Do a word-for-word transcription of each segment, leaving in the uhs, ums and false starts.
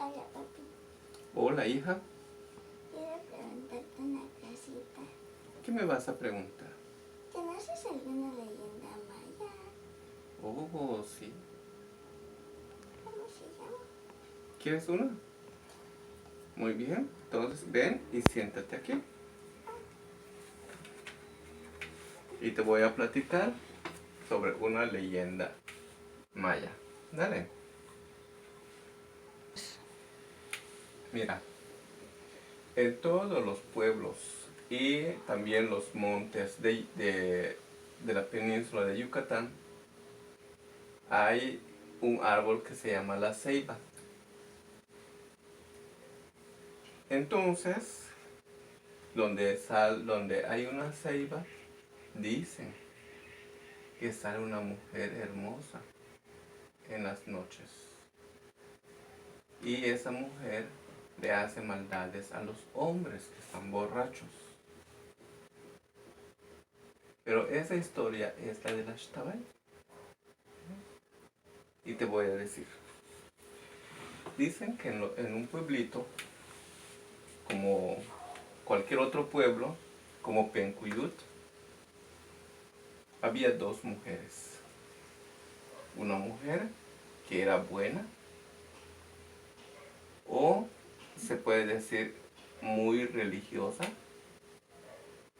Hola, papi. Hola, hija. Quiero preguntarte una cosita. ¿Qué me vas a preguntar? ¿Conoces alguna leyenda maya? Oh, sí. ¿Cómo se llama? ¿Quieres una? Muy bien, entonces ven y siéntate aquí. Y te voy a platicar sobre una leyenda maya. Dale. Mira, en todos los pueblos y también los montes de, de, de la península de Yucatán hay un árbol que se llama la ceiba. Entonces, donde sal-, donde hay una ceiba, dicen que sale una mujer hermosa en las noches. Y esa mujer le hace maldades a los hombres que están borrachos. Pero esa historia es la de la Xtabay. Y te voy a decir. Dicen que en lo-, en un pueblito, como cualquier otro pueblo, como Pencuyut, había dos mujeres. Una mujer que era buena, o se puede decir muy religiosa,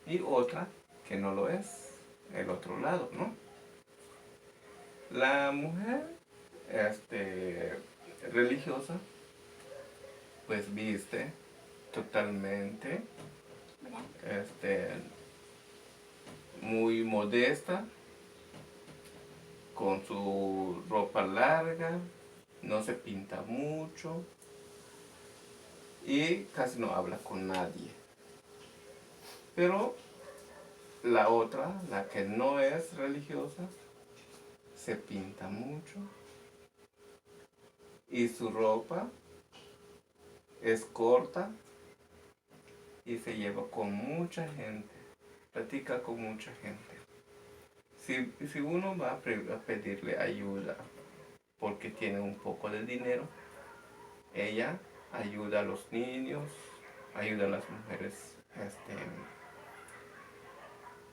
y otra que no lo es, el otro lado, ¿no? La mujer, este, religiosa, pues viste totalmente, este, muy modesta, con su ropa larga, no se pinta mucho y casi no habla con nadie. Pero la otra, la que no es religiosa, se pinta mucho y su ropa es corta y se lleva con mucha gente, platica con mucha gente. Si, si uno va a pre-, a pedirle ayuda porque tiene un poco de dinero, ella ayuda a los niños, ayuda a las mujeres, este,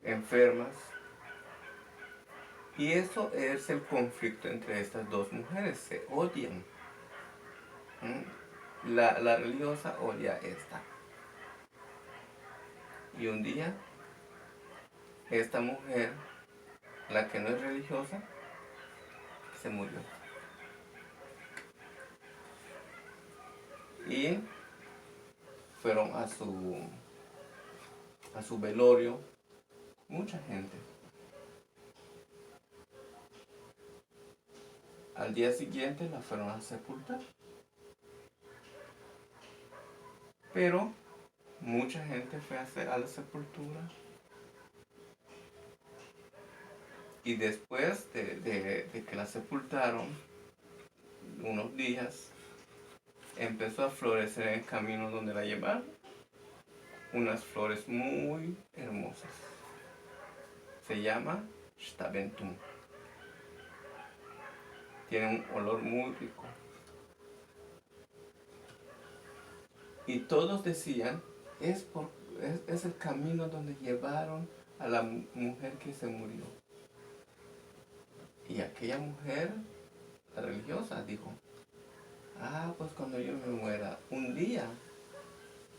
enfermas. Y eso es el conflicto entre estas dos mujeres, se odian. ¿Mm? La, la religiosa odia a esta. Y un día, esta mujer, la que no es religiosa, se murió. Y fueron a su, a su velorio mucha gente. Al día siguiente la fueron a sepultar. Pero mucha gente fue a se-, a la sepultura. Y después de, de, de que la sepultaron, unos días, empezó a florecer en el camino donde la llevaron unas flores muy hermosas. Se llama Xtabentún. Tiene un olor muy rico. Y todos decían, es, por, es, es el camino donde llevaron a la mu-, mujer que se murió. Y aquella mujer, la religiosa, dijo, ah, pues cuando yo me muera, un día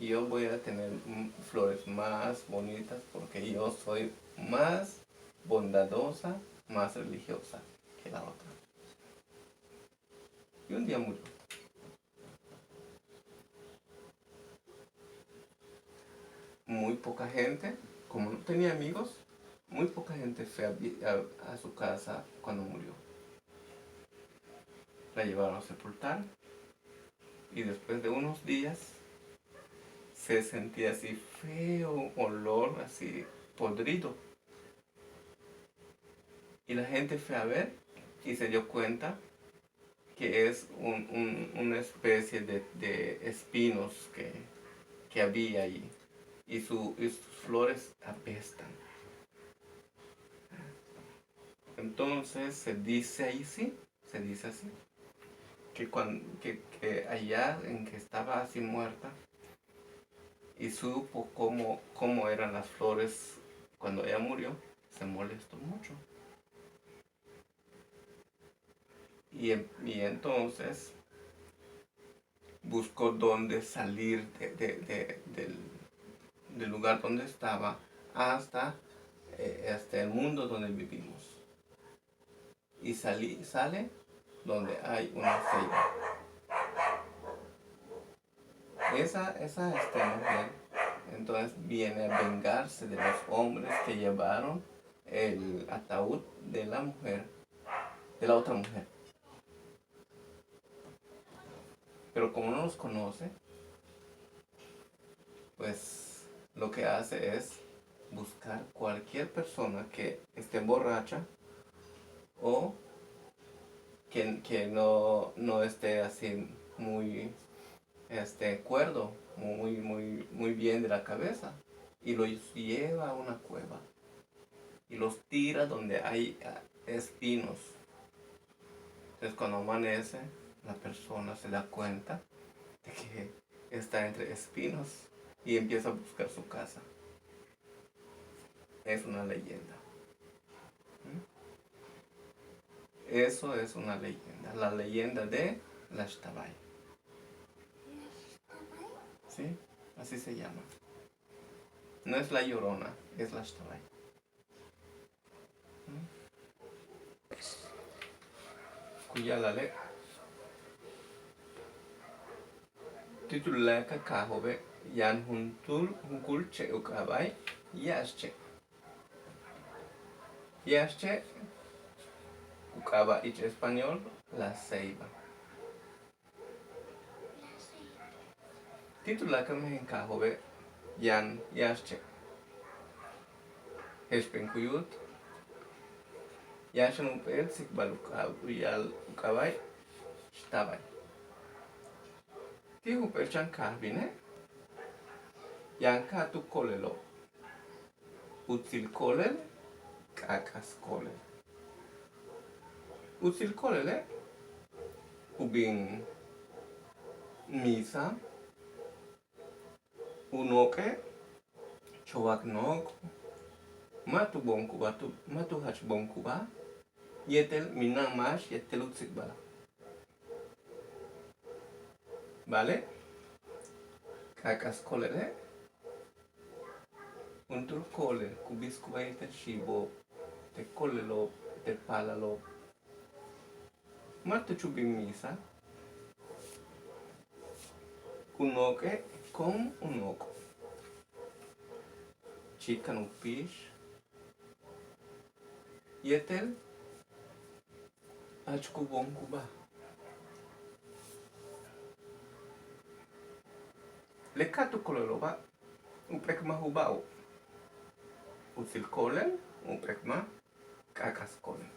yo voy a tener, mm, flores más bonitas porque yo soy más bondadosa, más religiosa que la otra. Y un día murió. Muy poca gente, como no tenía amigos, muy poca gente fue a vi-, a, a su casa cuando murió. La llevaron a sepultar y después de unos días se sentía así feo olor, así podrido. Y la gente fue a ver y se dio cuenta que es un, un, una especie de, de espinos que, que había allí. Y su, y sus flores apestan. Entonces se dice ahí sí, se dice así, que, cuan- que, que allá en que estaba así muerta y supo cómo, cómo eran las flores cuando ella murió, se molestó mucho. Y, en- y entonces buscó dónde salir de- de- de- del, del lugar donde estaba hasta, eh, hasta el mundo donde vivimos. Y salí- sale donde hay una ceiba. Esa, esa este, mujer entonces viene a vengarse de los hombres que llevaron el ataúd de la mujer, de la otra mujer. Pero como no los conoce, pues lo que hace es buscar cualquier persona que esté borracha o que, que no, no esté así muy este, cuerdo, muy, muy, muy bien de la cabeza, y los lleva a una cueva y los tira donde hay ah, espinos. Entonces, cuando amanece, la persona se da cuenta de que está entre espinos y empieza a buscar su casa. Es una leyenda. ¿Mm? Eso es una leyenda, la leyenda de la Xtabay. ¿Sí? Así se llama. No es la Llorona, es la Xtabay. ¿Mm? Ku ya'ala'ale' ti' tuláakal kaajo'obe' yaan juntúul junkúul che' u k'aaba'e' yáax che'. Yáax che' ku k'aaba' ich español la ceiba. Ti' tuláakal mejen kaajo'obe' yaan yáax che'. Jexp'éen ku yut yáax jump'éel tsikbal u k'aab- u ya'al u k'aaba'e' Xtabay. Ti' jump'éel chan kaaj bine' yaan kaaj tu kóolelo'. Utsil kóolel, k'aak'as kóolel. Utsil kóolele' ku bin misa, u nook'e' chowak nook', ma' tu boonkubáa, tu ma' tu jach boonkubáa yéetel mina'an máax yéetel u tsikbala'. Ba'ale' k'aak'as kóolele' juntúul kóolel ku bisikubáa yéetel xiibo'ob, te' kóolelo'ob, te' paalalo'ob. Ma' tuch u bin misa, u nook'e' ko'on u nook', chíikan u pix yéetel jach ku boonkubáa. Le kaaj tu kóolelo'oba' jump'éel maj u ba'o', utsil kóolel, jump'éel maj k'aak'as kóolel.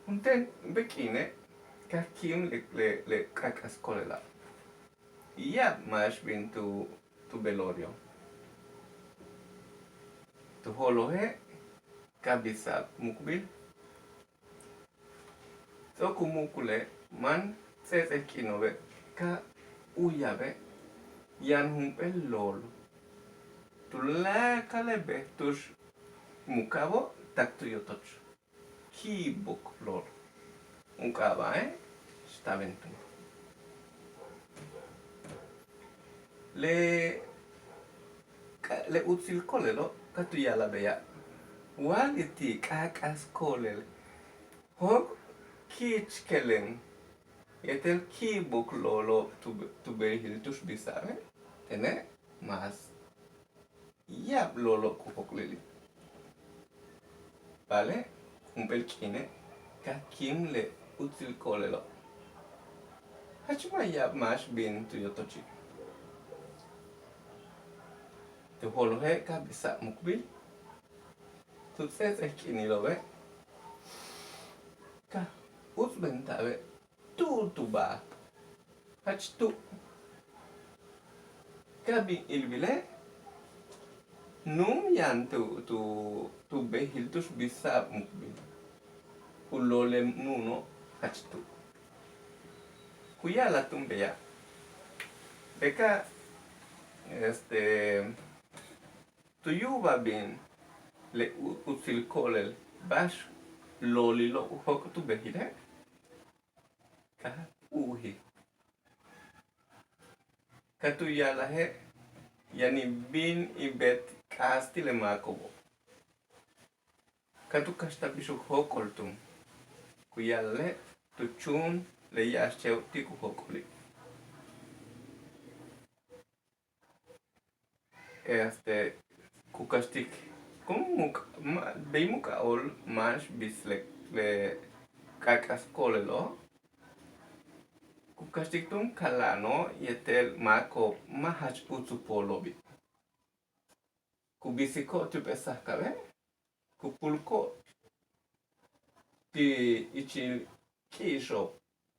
Juntéen bey k'iine' ka kíim le le le k'aak'as kóolela'. Ya'ab máax bin tu tu velorio. Tu jo'oloje' ka bisa'ab mukbil. Ts'o'ok u muukule' máan ts'e'ets'el k'iino'obe' ka u'uya'abe' yaan jump'éel lool. Tuláakal le bej tu'ux muuka'abo' tak tu yotoch. Ki'ibok lool. U k'aaba'e' Xtabay túun. Le k'a- le utsil kóolelo' ka tu ya'ala'al beya'. Wa'al leti' k'aak'as kóolel jóok' ki'ichkelen yéetel ki'ibok loolo'ob tu tu bejil tu'ux bisa'abe', tene' más ya'ab loolo' ku jokléeli'. Ba'ale' jump'éel k'iine' ka kíim le utsil kóolelo'. Jach ma' ya'ab máax bin tu yotochi'. Tu jo'oloje' ka bisa'ab mukbil. Tu ts'e'ets'el k'iinilo'obe' ka utsbenta'abe' tu'ubaj jach tu' ka bin ilbile' nuum yaan tu tu tu bejil tu'ux bisa'ab mukbil. U lool le nuuno' jach tu'. Ku ya'ala'al túun beya'. Beka este tu yu'ubaj bin le utsil ko'olel ba'ax loolilo' u jóok' tu bejile'. Ka u'uji ka tu ya'alaje' yanin bin in beet k'aas ti' le máako'obo'. Ka tu kaxtal bix u jóok'ol túun ku ya'alale' tu chúun le ya'ax cheo' ti' ku jóok'oli'. Este ku kaxtik kun muk' bey muk'a'o'ol máax bis le k'ak'as ko'olelo'ob. Ku kaxtik túun kala'ano'ob yéetel máako'ob ma' jach uts u poolo'obi'. Ku bisiko'ob ti' jump'éel sajka'abe' ku pulko'ob ti' ichil k'i'ixo'ob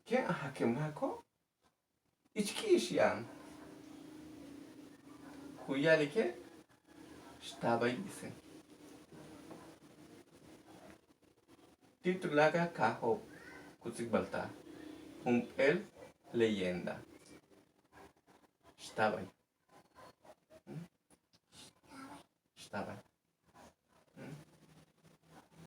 kéen a jake' máako'ob ich k'i'ix yaan. Ku ya'alike' xtaabay bisen ti' tuláakal kaajo'ob ku tsikbaltaj jump'éel leyenda. Xtaabay. Xtaabay.